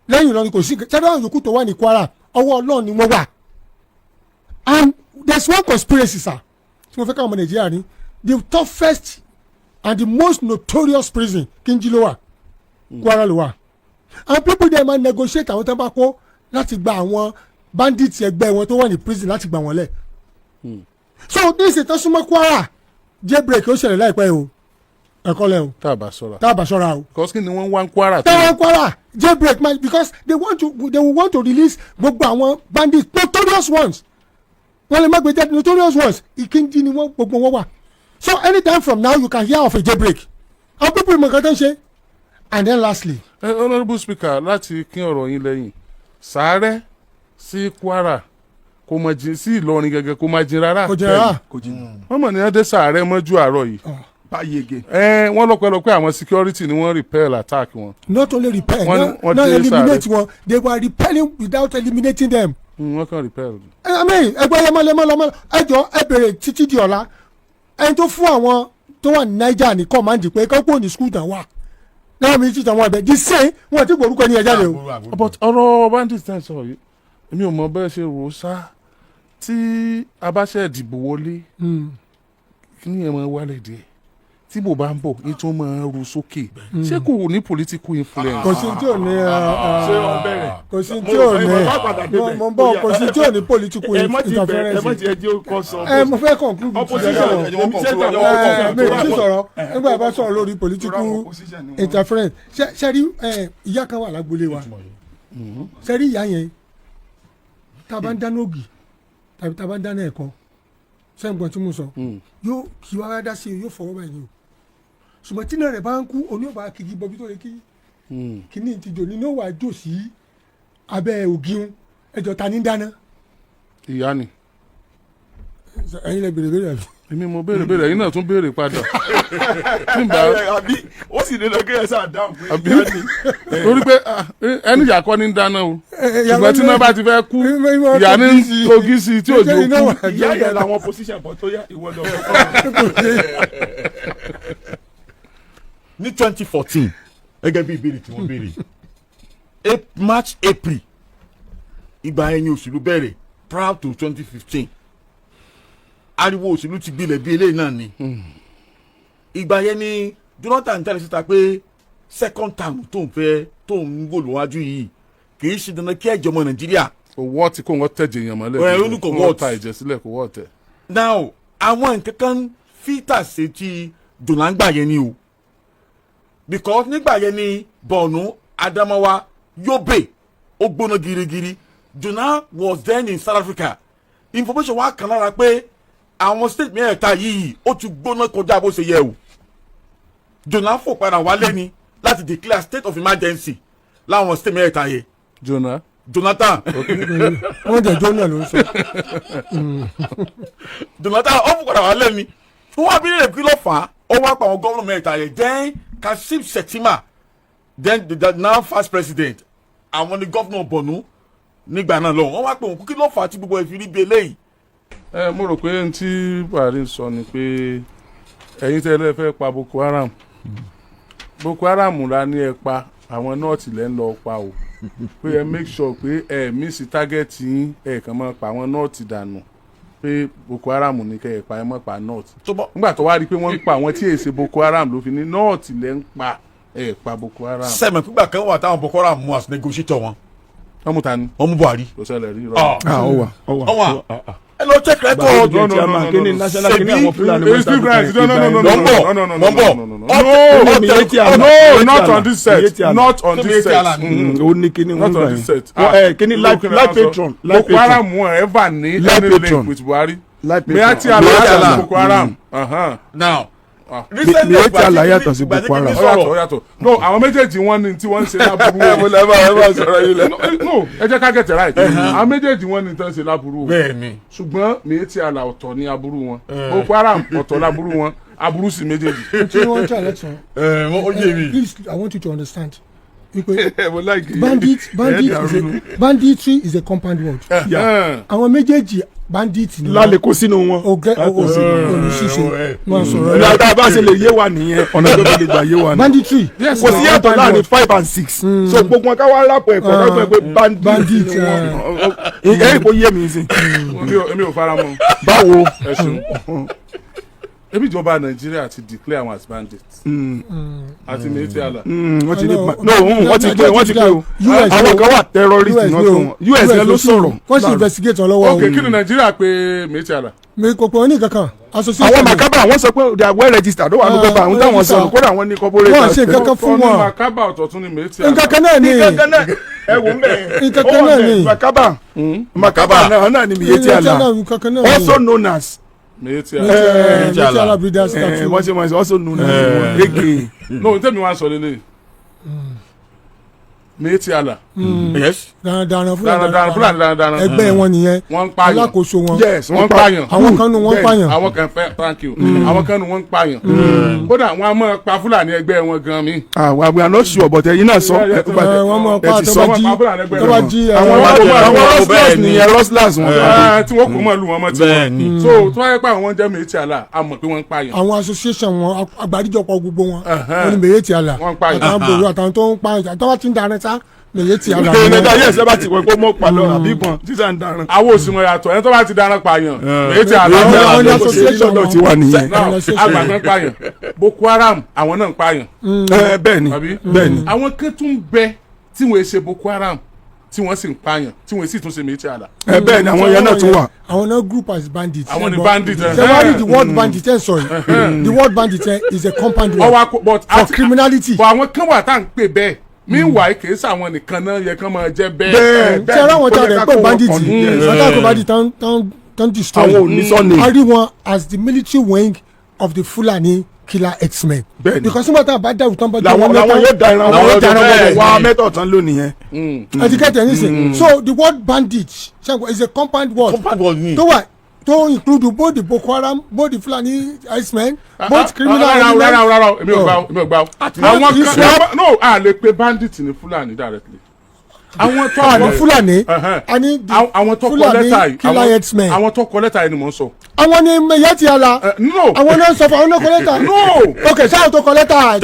Lẹ́yìn Ìlọrin, kò sí ṣẹ́dọ̀. Àwọn yòókù tó wà ní Kwara, ọwọ́ Ọlọ́run ni wọ́n wà. And there's one conspiracy, sir, tí mo fẹ́ káwọn ọmọ Nàìjíríà ní. The toughest and the most notorious prison, Kinji ló wà, Kwara ló wà, and people there máa negotiate àwọn tó bá kó láti gba àwọn bandits ẹgbẹ́ wọn tó wà ní prison, láti gbà wọ́n lẹ̀. So ní ìṣètò súnmọ́ Kwara, jailbreak ó ṣẹlẹ̀ láìpẹ́ o, ẹ̀kọ́ lẹ̀ o.
Tá a bá ṣọ́ra.
Tá a bá ṣọ́ra o.
Because kí ni wọ́n wá ń Kwara tó?
Táwọn Kwara jailbreak man, because they will want to release gbogbo àwọn bandits, notorious ones. Wọ́n lè má gbé jáde, notorious ones. Ìkíńjì ni wọ́n gbogbo wọn wà. So anytime from now, you can hear of a jailbreak. Àwọn people ìmọ̀ nǹkan tó ń ṣe. And then lastly,
Honourable Speaker, láti kín ọ̀rọ̀ yín lẹ́yìn, Sàárẹ̀ sí Kwara kò mọ̀ jìn, sí Ìlọrin gẹ́gẹ́ kò má jìn rárá.
Kò jìn rárá.
Kò jìn.
Wọ́n mọ̀ ní wọ́n dé Sàárẹ̀ mọ́jú àárọ̀ yìí.
Báyìí ege.
Ẹ wọ́n lọ́pẹ́lọpẹ́ àwọn security ni wọ́n repel attack wọn.
Not only repel,
Wọ́n
not
dé
eliminate
Sàárẹ̀.
wọn. They were repelling without eliminating them.
Wọ́n kàn repel.
I mean, ẹgbẹ́ lemọ́lemọ́ lọ́mọ́, ẹjọ́ ẹ bèrè títí di ọ̀la ẹni tó fún àwọn tó wà ní Niger ní command pé kó kúrò ní school tán wà náà, military tán wà bẹ́ẹ̀ the same, wọn ti gbórúkọ ẹni yẹn jáde o.
But ọ̀rọ̀ bandits tẹ̀ ń sọ yìí, èmi ò mọ bẹ́ẹ̀ ṣe rò ó sá. Tí a bá ṣe ìdìbò wọlé, kí ni ẹ̀ máa wálẹ̀ díẹ̀? Tí bò bá ń bọ̀ ní tó máa ru sókè, ṣé kò ní political influence?
Kò sí tí ò ní.
Ṣé ọ bẹ̀rẹ̀?
Kò sí tí ò ní. Mo ń bọ̀, kò sí tí ò ní political
Ẹ mọ̀ ti bẹ̀rẹ̀, ẹ mọ̀
interference.
ti ẹ jẹ́ kó sọ.
Ẹ mo fẹ́ conclude.
Opposition.
Ẹ mi ò tí sọ̀rọ̀ nígbà bá sọ̀rọ̀ lórí political interference. Ṣe rí ìyá kan wà lágbolé wa. Ṣe rí ìyá yẹn, tá a bá ń dáná ògì tàbí tá a bá ń dáná ẹ̀kọ, sẹ́ǹgbọ́n tí mo sọ, yóò kí wàá dá sí i, yóò fọwọ́ báyìí ni o. Ṣùgbọ́n tí náà rẹ̀ bá ń kú, oní ọba kìkì bọ́bí tó lè kí kíní ti jò ní ó wà jò sí abẹ́ ògìun. Ẹjọ́, ta ní dáná?
Ìyá ni.
Ẹ̀yin lẹ bèrè bèrè àbí?
Èmi mo béèrè béèrè, ẹ̀yin náà tún béèrè padà. Tí n bá
Àbí ó sì lè lọ kí ẹ sáà dáhùn pé
Àbí?
ìyá ni.
Torí pé ẹni ìyá kọ́ ní ń dáná o, ṣùgbọ́n tí iná bá ti fẹ́ kú, ìyá ní ń togi sí i tí òjò kú.
Ìyá yẹn làwọn opposition bọ̀ tó yá ìwọ lọ.
Ní 2014, gẹ́gẹ́ bí ìbéèrè tí wọ́n béèrè, March, April, ìgbà yẹn ni òṣèlú bẹ̀rẹ̀. Prior to 2015, ariwo òṣèlú ti gbilẹ̀ bí eléyìí náà ni. Ìgbà yẹn ni Jonathan tẹ̀lé síta pé second term tó ń fẹ́, tó ń wò lọ́wájú yìí, kì í ṣe dandan kí ẹ̀jẹ̀ ọmọ Nàìjíríà.
Kò wọ́ ti kó wọn tẹ̀jẹ̀ èèyàn mọ́lẹ̀.
Ẹ, ó ní kò
Kó
wọ́
wọ́n ta ẹ̀jẹ̀ sílẹ̀, kò wọ́ tẹ̀.
Now, àwọn nǹkan kan filter ṣe ti Jonathan yẹn ni o, because nígbà yẹn ni Borno, Adamawa, Yobe ó gbóná girigiri. Jonathan was then in South Africa. Information wa kan lára pé àwọn state mẹ́ẹ̀ta yìí, ó ti gbóná kọjá bó ṣe yẹ o. Jonathan fò padà wálé ni láti declare state of emergency láwọn state mẹ́ẹ̀ta yẹn.
Jonah.
Jonathan.
Wọ́n jẹ́ jóná ló ń sọ.
Jonathan ó fò padà wálé ni. Fún wa bí lè kí ló fà á, ó wá pa àwọn gómìnà mẹ́ta yẹn. Then Kashim Shettima, then the now first president, àwọn ni gómìnà Borno nígbà náà lọ. Wọ́n wá pé òun, kí ló fà á tí gbogbo ẹ̀ fi rí bí eléyìí?
Ẹ mo rò pé n tí Buhari ń sọ ni pé ẹ̀yin tẹ́lẹ̀ fẹ́ pa Boko Haram, Boko Haram la ní ẹ pa, àwọn North lẹ́ ń lọ pa o, pé ẹ make sure pé ẹ miss target yín, ẹ kàn máa pa àwọn North dànù, pé Boko Haram ní kẹ́ ẹ pa, ẹ má pa North.
Tó bá
Nígbà tó wá rí i pé wọ́n ń pa àwọn tí èsè Boko Haram, ló fi ní North lẹ́ ń pa, ẹ pa Boko Haram.
Sẹ́mi pígbà kan wà táwọn Boko Haram mú as negotiator wọn.
Wọ́n mú ta ni?
Wọ́n mú Buhari.
Kò ṣẹlẹ̀ rí.
Ah.
Ah, ó wà, ó wà.
Ó wà, ẹ lọ check record.
No, no, no, no,
Kíni
no.
national kíni àwọn Fúlàní
It's different. No, no, no, no, no,
Wọ́n bọ̀,
no, no, no,
wọ́n bọ̀.
no, no, no,
Ọ̀tẹ̀-
no, no, not on this set. Not on this set.
Ó ní kíni
Not on this set.
Ẹ kíni life life patron, life
Boko Haram
patron.
wọn ever ní
Life
any
patron.
link with Buhari.
Life
Miyetti
patron.
Allah
Miyetti
yàtọ̀ sí
Allah.
Boko Haram. Uh-huh.
Now,
Ah.
Miyetti Allah yàtọ̀ sí Boko Haram.
Ó yàtọ̀, ó yàtọ̀. No, àwọn méjèèjì wọn ní tí wọ́n ń ṣe láburú o.
Mo lẹ́ bá ẹ bá sọ̀rọ̀ yìí lẹ.
No, ẹ jẹ́ ká get it right. Àwọn méjèèjì wọn ní tí wọ́n ń ṣe láburú o.
Bẹ́ẹ̀ni.
Ṣùgbọ́n Miyetti Allah ọ̀tọ̀ ní aburú wọn. Boko Haram ọ̀tọ̀ láburú wọn. Aburú sì méjèèjì.
Tí wọ́n ń try election.
Ẹ ó yé mi.
Please, I want you to understand wípé
Mo like it.
banditry is a compound word. Àwọn méjèèjì, bandit ni wọ́n.
Lálẹ́ kó sínú wọn.
Ọgẹ olùṣiṣe máa sọ̀rọ̀.
Ìlú tá a bá ṣe lè yé wa nìyẹn, ọ̀nà tó fi lè gbà yé wa nìyẹn.
Banditry.
Kò sí yàtọ̀ láàrin five and six, so gbogbo wọn ká wá rápọ̀ ẹ̀kọ́ ká gbọ́ pé bandit
Bandit,
ni wọn. Ẹ kò yé mi sí.
Èmi ò fara mọ́.
Báwo?
Ẹ ṣeun. Ebi ìjọba Nàìjíríà ti declare àwọn as bandits àti Miyetti Allah.
Wọ́n ti ní
No,
no, wọ́n ti pé, wọ́n ti pé o.
US.
Àwọn kan wà, terrorist
US
náà tó wọn, US yẹn ló sọ̀rọ̀.
Wọ́n sì investigate wọn lọ́wọ́
Ok, kí ni Nàìjíríà pé Miyetti Allah?
O mi kò pọ̀ ní kankan association.
Àwọn Makaba, wọ́n sọ pé they are well registered, ó wà ní pépà àwọn táwọn sọ̀rọ̀, kódà wọ́n ní corporate.
Wọ́n ṣe nǹkan kan fún
Ọ̀tọ̀ ni
wọn.
Makaba, ọ̀tọ̀ tún ni Miyetti Allah.
Nǹkan kan náà ni.
Nǹkan kan náà ẹ wò ń bẹ̀.
Nǹkan kan náà ni.
Makaba, Makaba náà ni Miyetti Allah,
Nǹkan kan náà ni.
also known as
Miyetti Allah.
Miyetti Allah breeders tattoo.
Wọ́n ṣe wọ́n ṣe also known as aka.
No, tẹ́mi wá sọ lélẹ̀. Miyetti Allah.
Yes.
Darandaran Fúlàní.
Darandaran Fúlàní, darandaran.
Ẹgbẹ́ wọn nìyẹn.
Wọ́n ń pààyàn.
Alákòóso wọn.
Yes,
wọ́n ń pààyàn.
Àwọn kan nù wọ́n ń pààyàn.
Àwọn kan fẹ́, thank you, àwọn kan nù wọ́n ń pààyàn. Kódà wọ́n á máa pa Fúlàní ẹgbẹ́ wọn gan mi.
Ah, we are not sure, but ẹ̀yin náà sọ.
Yeah, yeah,
Ẹ, wọ́n mọ̀
Ẹ
pa
ti
tó
sọ.
bá jí
Wọ́n pa Fúlàní ẹgbẹ́
tó bá
wọn.
jí
Àwọn
Àwọn
rustlers
bẹ́ẹ̀ ni.
nìyẹn, rustlers wọn.
Ah, tí wọ́n kò mọ̀ lù wọ́n mọ́
Bẹ́ẹ̀
tiwọn.
ni.
So tó wáyé pé àwọn jẹ́ Miyetti Allah, a mọ̀ pé wọ́n ń pààyàn.
Àwọn association wọn, àgbáríjọpọ̀ gbogbo wọn, wọn ni Miyetti Allah.
Wọ́n ń pààyàn.
Àtàwọn bòrò àtàwọn tó ń pààyàn àtàwọn tí ń daran sá, Miyetti Allah.
Ẹ ẹ yes, ẹ bá ti wẹ̀ kó mọ́ palọ̀ àbí ìbọn títà ń daran.
Àwọn òsì wọn yàtọ̀, ẹni tó bá ti daran pààyàn, Miyetti Allah.
Àwọn ní
Àwọn
association
lọ́dọ̀
wọn.
ti wà nìyẹn.
Now,
Àwọn association.
àgbàgbọ́n pààyàn, Boko Haram, àwọn náà ń pààyàn.
Ẹ bẹ́ẹ̀ ni.
Àbí?
Bẹ́ẹ̀ ni.
Àwọn kan tún bẹ tí wọ́n ṣe Boko Haram tí wọ́n sì ń pààyàn, tí wọ́n sì tún ṣe Miyetti Allah.
Ẹ bẹ́ẹ̀ ni, àwọn yẹn náà tún wà.
Àwọn náà group as bandits.
Àwọn ni
Ṣé gbọ́?
bandit, eh.
Ṣé wàá rí the word bandit ẹ̀ sọ yìí, the word bandit ẹ̀ is a compound word
Ọwọ́ akọ but
for criminality.
But àwọn kan wà tá à ń pè bẹ́ẹ̀, meanwhile kì í sàwọn nìkan náà yẹ kán máa jẹ́ bẹ́ẹ̀.
Bẹ́ẹ̀.
Ṣé ara wọn
Ó
tá
yẹ
rẹ̀
ká
pé
kó wọn
bandit
kàn ní, yes.
wọn tá pé bandit tán destroy.
Àwọn ò ní surname.
A rí wọn as the military wing of the Fulani killer herdsmen.
Bẹ́ẹ̀ni.
Because nígbà tá a bá dàrú tán bá jẹ
Làwọn
wọn
làwọn yóò da ìran
Làwọn
wọn
yóò
lọ́dọ̀
bẹ́ẹ̀
wá
ni.
mẹ́tọ̀ tán lónìí yẹn.
Etiquette ẹ̀ nísìn. So the word bandit, ṣe is a compound word
Compound word ni.
tó wà tó include both the Boko Haram, both the Fulani herdsmen, both criminal
Rárá o,
elements.
rárá o, rárá o, èmi ò gbà o, èmi ò gbà o. Àwọn kan no, a lè pe bandit ní Fúlàní directly. Àwọn tó
Ah, ní Fúlàní.
Ẹ̀hẹ́n.
A ní the
Àwọn tó kọ lẹ́tà
Fulani
yìí,
killer herdsmen.
àwọn tó kọ lẹ́tà yìí ni mò ń sọ.
Àwọn ni Miyetti Allah.
No.
Àwọn náà ń sọ fún àwọn náà kọ lẹ́tà.
No.
Ok, sáà tó kọ lẹ́tà.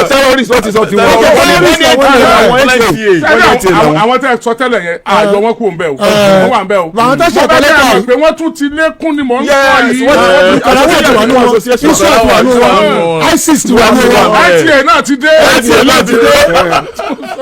Terrorist wọ́n ti sọ tiwọn.
Okay, terrorist àwọn ni.
Àwọn
NTA.
Sẹ́ni
NTA làwọn.
àwọn tẹ́ sọ tẹ́lẹ̀ yẹn, àjọ wọn kú ń bẹ̀ o, wọ́n wà ń bẹ̀ o.
Àwọn tó ṣe
Mo fẹ́
lẹ́tà
kẹ́ ẹ mọ̀
yìí.
pé wọ́n tún ti lékún ni mò ń sọ
Yes,
yìí.
wọ́n ti
Kàràwọ̀ ti wà nù wọn,
Association.
Israel ti wà nù wọn, ISIS ti wà nù wọn.
ITA náà ti dé.
NTA náà ti dé.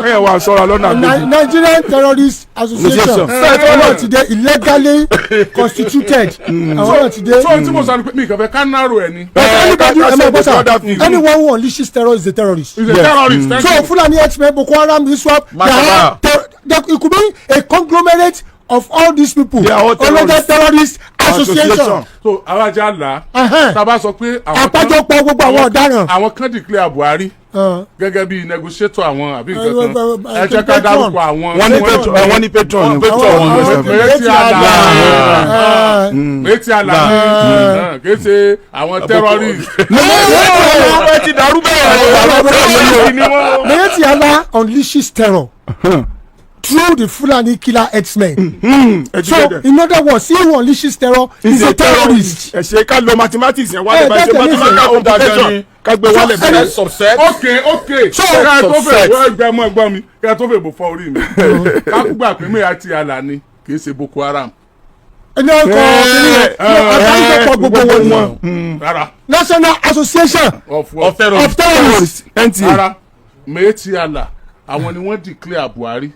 Ẹ wà sọ̀rọ̀ lọ́nà àgbègbè.
Nigerian Terrorist Association
Association.
àwọn náà ti dé, illegally constituted, àwọn náà ti dé.
So tí mo sọ ni pé mi kàn fẹ́ ká narrow ẹ̀ ni.
But anybody,
ká
ẹ máa gbọ́
ṣe
sà,
other people.
anyone who unleashes terror is a terrorist.
He's a terrorist, thank
So
you.
Fulani herdsmen, Boko Haram, ISWAP, they are all it could be a conglomerate of all these people.
They are all
Olójó
terrorists.
Terrorist Association.
Association.
So alájà là
Ẹhẹ́n.
tá a bá sọ pé àwọn kan-
Àpéjọpọ̀ gbogbo àwọn ọ̀daràn.
Àwọn kan declare Buhari gẹ́gẹ́ bí negotiator àwọn àbí nǹkan kan, ẹ jẹ́ ká
patron.
dárúkọ àwọn.
Wọ́n ní patron, wọ́n ní patron.
Patron wọn.
Miyetti Allah, Miyetti Allah kì í ṣe àwọn terrorist.
Ẹ ti dàrú bẹ́ẹ̀. Ni wọ́n.
Miyetti Allah unleashes terror through the Fulani killer herdsmen. So in other words, he who unleashes terror is a terrorist.
Ẹ ṣe ká lo mathematics yẹn wálé
Eh,
bá ṣe
that's the reason.
mathematical computation ká gbé wálé
So,
bẹ́ẹ̀.
Subset.
Ok.
So-
Ká ẹ tó fẹ́
Subset.
wọ́n ẹgbẹ́ mọ́ ẹgbọ́n mi, ká ẹ tó fẹ́ bò fọ́ orí mi, ká gbà pé Miyetti Allah ni kì í ṣe Boko Haram.
Ẹni ọkọ àgbáríjọpọ̀ gbogbo wọn ni
Rárá.
National Association
Of
Of terrorists.
of Terrorists.
NTA.
Rárá, Miyetti Allah, àwọn ni wọ́n declare Buhari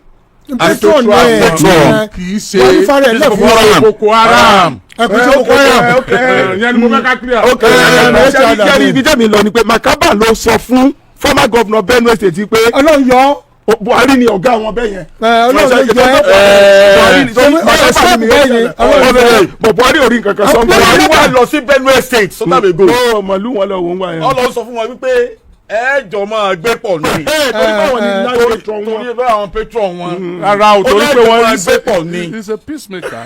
Patron ẹ
Patron.
kì í ṣe
Wọ́n ní fara ẹ̀ lẹ̀ fún
wọn.
Boko Haram.
Ẹ kò ṣe Boko Haram.
Ìyẹn ni mo fẹ́ ká clear.
Ok, ṣe ibi tẹ́mi lọ ni pé Makaba ló sọ fún former governor Benue State pé
Ọlọ́run yọ
Buhari ni ọ̀gá wọn bẹ́ẹ̀ yẹn.
Ọlọ́run ló yọ ẹ́.
Buhari ni
Ṣé ọ̀rọ̀ step bẹ́ẹ̀ yẹn, Ọlọ́run yọ ẹ́.
Bọ̀ Buhari ò rí nǹkan kan sọ.
Buhari wà lọ sí Benue State some time ago.
Ó mọ̀lú wọn lọ wò ń wá yẹn.
Ọlọ́run sọ fún wọn wípé ẹ jọ máa gbé pọ̀ ní.
Ẹ torí báwọn ni náà patron wọn.
Torí bá àwọn patron wọn.
Rárá o, torí pé wọ́n
máa gbé pọ̀ ní.
He's a peacemaker,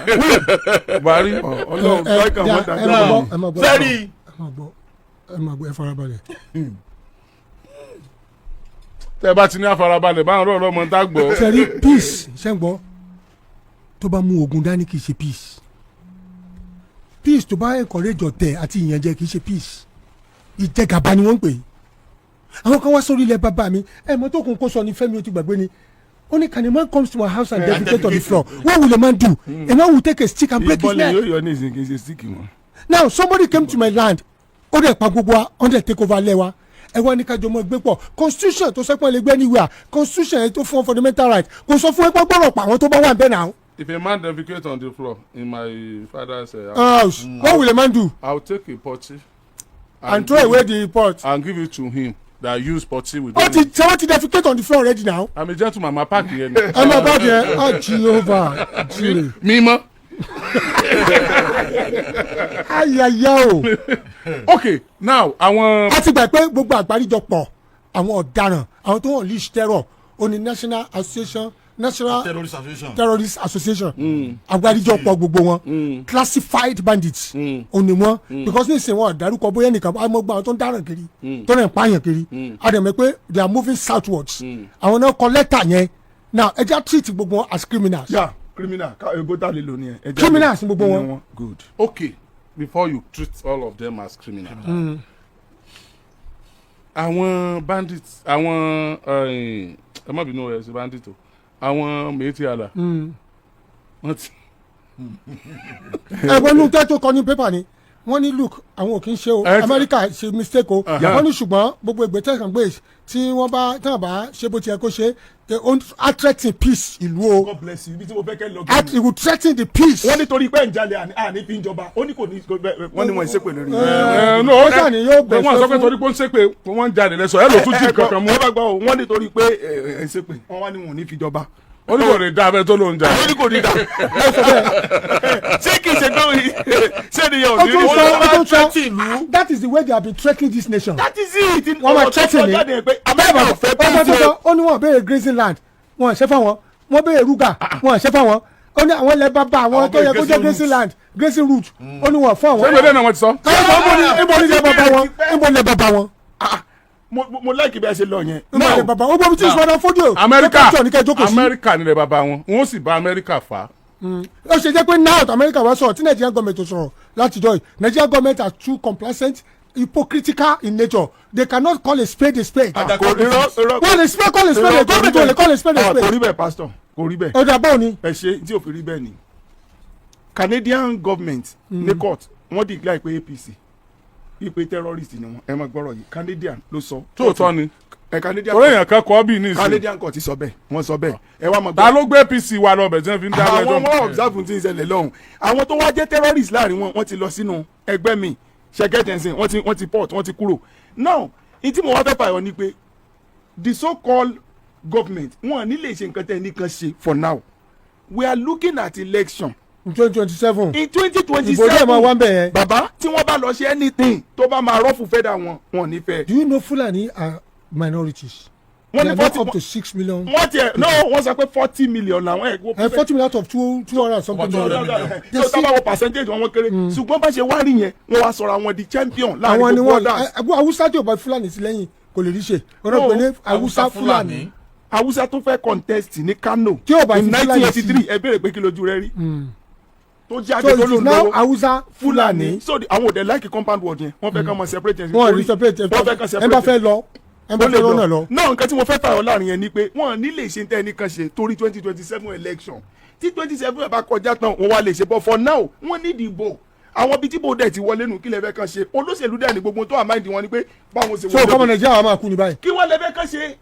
Buhari.
Ọlọ́run
Ẹ
strike àwọn
ẹ
dáadáa.
máa gbọ́, ẹ máa gbọ́,
Sẹ́rí.
ẹ máa gbọ́, ẹ máa gbọ́, ẹ farabalẹ̀.
Tẹ bá ti ní àfarabalẹ̀ báwọn ọ̀rọ̀ ọmọ tá gbọ́.
Sẹ́rí peace, ṣẹ́ ń gbọ́, tó bá mú ogun dání kì í ṣe peace. Peace tó bá encourage ọ̀tẹ̀ àti ìyànjẹ kì í ṣe peace. Ìjẹgàba ni wọ́n ń pè é. Àwọn kan wá sórí ilẹ̀ bàbá mi, ẹ mọ tó kún kó sọ ni Fẹ́mi, o ti gbàgbé ni. Ó ní, can a man comes to my house and defecate on the floor, what will a man do? A man will take a stick and break his
Ìbọn lè
neck.
yóò yọ ní ìsìn, kì í ṣe stick wọn.
Now somebody came to my land, ó dẹ̀ pa gbogbo wa, ó dẹ̀ take over lẹ́wa, ẹ wá ní kájọ mọ́ gbé pọ̀. Constitution tó sẹ́pọ̀n lè gbé anywhere, constitution yẹn tó fún ọ fundamental right kò sọ fún ẹ pé gbọ́dọ̀ pa àwọn tó bá wà ń bẹ̀ náà.
If a man defecate on the floor in my father's house,
House, what will a man do?
I will take a potty
And throw away the pot.
And give it to him that use potty with
Ó ti ṣe, wọ́n ti defecate on the floor already now.
I'm a gentleman, ma park yẹn ni.
Ẹ máa bá jẹ ọ Jehovah jire.
Mímọ́.
Ayaya o.
Ok, now àwọn.
A ti gbà pé gbogbo àgbáríjọpọ̀ àwọn ọ̀daràn, àwọn tó wọ́n unleash terror, Ó ní National Association, National
Terrorist Association.
Terrorist Association, agbáríjọpọ̀ gbogbo wọn, classified bandits ó ní wọn, because ní ìsìn wọn dárúkọ bóyá nìkan amọ̀gbọ́n àwọn tó ń dáràn kiri, tó ń pààyàn kiri. A dẹ̀ mọ̀ pé they are moving southwards. Àwọn náà kọ lẹ́tà yẹn. Now, ẹ jẹ́ treat gbogbo wọn as criminals.
Yeah, criminal ebo tá a lè lò nìyẹn. Ẹ jẹ́
Criminals ni gbogbo wọn.
Good.
Okay, before you treat all of them as criminals, àwọn bandits, àwọn ẹ má bínú, ẹ ṣe bandit o, àwọn Miyetti Allah, wọ́n ti
Ẹ̀gbọ́n inú tẹ́ tó kọ ní pépà ni wọ́n ní, look, àwọn ò kí ń ṣe o. Amẹ́ríkà ṣe mistake o. Wọ́n ní ṣùgbọ́n gbogbo ìgbésẹ̀ kan gbé tí wọ́n bá tí wọ́n bá ṣe bó ti yẹ kó ṣe, they own a threaten peace ìlú o.
God bless you. Ibi tí mo fẹ́ kẹ́ lọ.
It will threaten the peace.
Wọ́n nítorí pé ń jalè àní fi ń jọba, ó ní kò ní, wọ́n ní wọ́n ń ṣépè lórí.
Ẹ no.
Ó ṣàní yóò bẹ̀
Wọ́n sọ pé
fún-
torí pé ó ń ṣépè, wọ́n ń jalè lẹ́sọ̀ ẹ lò tún jí kankan mú.
Ẹ bá gbọ́ o, wọ́n nítorí pé ẹ ń ṣépè, wọ́n wá ní wọn ò ní fi jọba.
Ó ní kò lè dá abẹ́ tó ló ń jalè.
Ó ní kò ní dá. Ṣé kì í ṣe pé ṣé ni yẹn ò
Ó
ní
tún
rí?
sọ, ó tún sọ.
Ìlú.
That is the way they have been threatening this nation.
That is it.
Wọ́n máa
Ọ̀rọ̀ tó
threaten
sọ
ni.
jáde pé Amẹ́ríkà ò fẹ́
Ó sọ
peace
tó
o.
sọ, ó ní wọ́n béèrè grazing land, wọ́n ṣe fáwọn. Wọ́n béèrè ruga, wọ́n ṣe fáwọn. Ó ní àwọn ilẹ̀ bàbá àwọn
Àwọn
tó yẹ kó
béèrè
jẹ́ grazing land, grazing route, ó ní wọ́n fún àwọn.
Ṣé ìwé náà wọ́n ti sọ?
Káyọ̀, ibo ni, ibo ni ilẹ̀ bàbá wọn? Ibo ni ilẹ̀ bàbá wọn?
Ah, mo like bí a ṣe lọ yẹn.
Ibo ni ilẹ̀ bàbá wọn? Ó gbọ́ bí tí ìṣúná fọ́dọ̀
Amẹ́ríkà
ní kẹ́ jókòó sí.
Amẹ́ríkà nílẹ̀ bàbá wọn, wọ́n sì bá Amẹ́ríkà fà á.
Ó ṣe jẹ́ pé now America wá sọ̀rọ̀ tí Nigerian government ò sọ̀rọ̀ látijọ́ yìí? Nigerian government are too complacent, hypocritical in nature. They cannot call a spade a spade.
Kò irọ́, irọ́.
Wọ́n lè spade, call a spade a government ò lè call a spade a
Ah, kò
spade.
rí bẹ́ẹ̀, pastor, kò rí bẹ́ẹ̀.
Ọ̀dà báwo ni?
Ẹ ṣe tí ò fi rí bẹ́ẹ̀ ni, Canadian government ní court, wọ́n declare pé APC wípé terrorist ni wọ́n. Ẹ máa gbọ́rọ̀ yìí, Canadian ló sọ.
Tóòtọ́ ni.
Ẹ Canadian
Torí èèyàn kan kọ́ bí ní ìsìn.
Canadian court sọ bẹ́ẹ̀, wọ́n sọ bẹ́ẹ̀. Ẹ wá máa
Ta ló gbé APC wa lọ bẹ̀ tí wọ́n fi ń dá
àwọn
ẹjọ́?
wọn observe tí ń ṣẹlẹ̀ lọ́hùn. Àwọn tó wá jẹ́ terrorist láàrin wọn, wọ́n ti lọ sínú ẹgbẹ́ mi ṣẹ́gẹ́tẹ̀nsìn, wọ́n ti port, wọ́n ti kúrò. Now, ìtí mo wá fẹ́ fàyọ ni pé the so called government, wọn ní lè ṣe nǹkan tẹ́ ẹ nìkan ṣe. For now, we are looking at election
In 2027.
In 2027.
Ìbò díẹ̀ máa wá ń bẹ̀ yẹn.
Bàbá, tí wọ́n bá lọ ṣe anything tó bá máa ruffle feather wọn, wọn ò ní fẹ́.
Do you know Fulani are minorities?
Wọ́n
They
ní
are not
40
up to 6 million.
Wọ́n tiẹ̀ no, wọ́n sọ pé 40 million làwọn ẹ̀.
40 million out of two hundred and something million.
So tá bá wo percentage wọn, wọ́n kéré, ṣùgbọ́n bá ṣe wá rí yẹn, wọ́n wá sọ̀rọ̀ àwọn di champion
Àwọn
láàrin
ni
gbogbo
wọ́n
others.
Awúsá tí ò bá Fúlàní sí lẹ́yìn kò lè rí ṣe. Wọ́n náà pè ní Awúsá Fúlàní.
Awúsá tó fẹ́ contest ní Kano
Tí ò bá
in
fi Fúlàní
1983, ẹ béèrè pé kí lójú rẹ rí tó jáde
So
tó
it
lò
is now
lọ́wọ́
Awúsá
Fúlàní.
Fúlàní.
So àwọn òde like compound word yẹn, wọ́n fẹ́ kàn mọ separate yẹn.
Wọ́n rí separate.
Wọ́n fẹ́ kàn
Ẹ
separate.
bá fẹ́ lọ, ẹ bá
Ó lè
fẹ́ lọ́nà lọ.
Náà, nǹkan tí mo fẹ́ fààyàn láàrin yẹn ni pé wọ́n ní lè ṣe tẹ́ ẹnìkan ṣe torí 2027 election. Tí 27 bá kọjá tán, wọ́n wá lè ṣe, but for now, wọ́n ní ìdìbò. Àwọn bíi tí bò dẹ̀ ti wọlé nù, kí lè fẹ́ kàn ṣe? Olóṣèlú dẹ̀ ní gbogbo tó àmáìdì wọn ni pé báwọn ṣe
So
wọlé.
kọ́mọ Nàìjíríà wa máa kú ní báyìí.
Kí wọ́n lè fẹ́ kàn ṣe?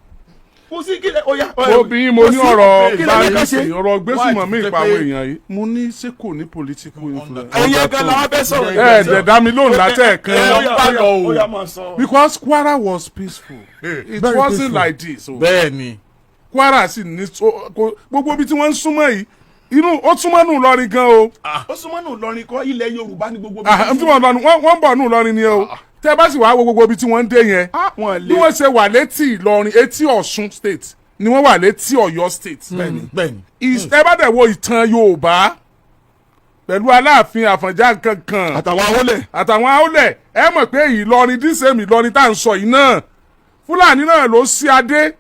Kò sí kí lè oya.
Mo bí mo ní ọ̀rọ̀
Kí lè fẹ́ kàn ṣe?
báyìí, ọ̀rọ̀ gbésùmọ̀mí
Why?
ìpa àwọn èèyàn yìí, mo ní ṣé kò ní political influence?
Ẹ̀yin gan la wá fẹ́ sọ̀rọ̀.
Ẹ dẹ̀ dá mi lóhùn látẹ̀ẹ̀kan.
Ẹ
bá lọ o.
Oya, máa sọ.
Because Kwara was peaceful, it
Very
wasn't
peaceful.
like this o.
Bẹ́ẹ̀ ni.
Kwara sì ní gbogbo ibi tí wọ́n ń súnmọ́ yìí, inú ó súnmọ́ nù Ìlọrin gan o.
Ó súnmọ́ nù Ìlọrin kọ́, ilẹ̀ Yorùbá ní gbogbo.
Ah, tí wọ́n lọ nù, wọ́n ń bọ̀ nù Ìlọrin ni o. Tẹ́ bá sì wá wo gbogbo ibi tí wọ́n ń dé yẹn,
Wọ́n
bí
lè
wọ́n ṣe wà létí Ìlọrin, etí Ọ̀ṣun State ni wọ́n wà létí Ọ̀yọ́ State.
Bẹ́ẹ̀ ni.
Ẹ bá dẹ̀ wo ìtàn Yorùbá pẹ̀lú Aláàfin Àfọ̀njá kankan
àtàwọn awolẹ̀.
Àtàwọn àwọlẹ̀, ẹ mọ̀ pé Ìlọrin dísèmí Ìlọrin tá à ń sọ yìí náà, Fúlàní náà ló sí adé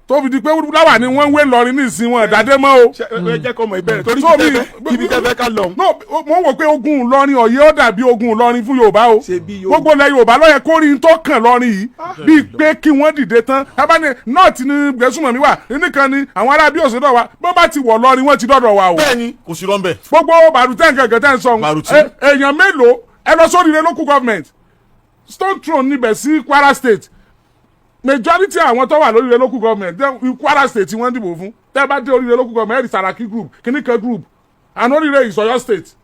tó fi di pé láwà ni wọ́n ń wé Ìlọrin ní ìsìn wọn ìdádé mọ́ o.
Ṣé ẹ jẹ́ kọ́ mọ̀ ìbẹ̀rẹ̀ torí
So
ibi tẹ́ fẹ́ ká lọ.
No, mo wò pé ogun Ìlọrin Ọ̀yẹ́ ó dàbí ogun Ìlọrin fún Yorùbá o.
Ṣe bí Yorùbá-
Gbogbo ilẹ̀ Yorùbá ló yẹ kó rí n tó kàn lọrin yìí bíi pé kí wọ́n dìde tán abáni north ní gbẹ̀sùmọ̀mí wà nìkan ni àwọn ará bí òṣèlú wa bó bá ti wọ̀ lọrin, wọ́n ti dọ́dọ̀ wa o.
Bẹ́ẹ̀ ni, kò sí rọ́ńbẹ́.
Gbogbo bàrùtẹ́ nǹkan kan tẹ́ ń sọ ohun.
Bàrùtí.
Èèyàn mélòó ẹ lọ sórí ilé local government, stone throw níbẹ̀ sí Kwara State. Majority àwọn tó wà lórí ilé local government then Kwara State tí wọ́n dìbò fún. Tẹ́ bá dé oríire local government, ẹ̀rì Saraki group, kìnnìkan group, and oríire is Ọ̀yọ́ State.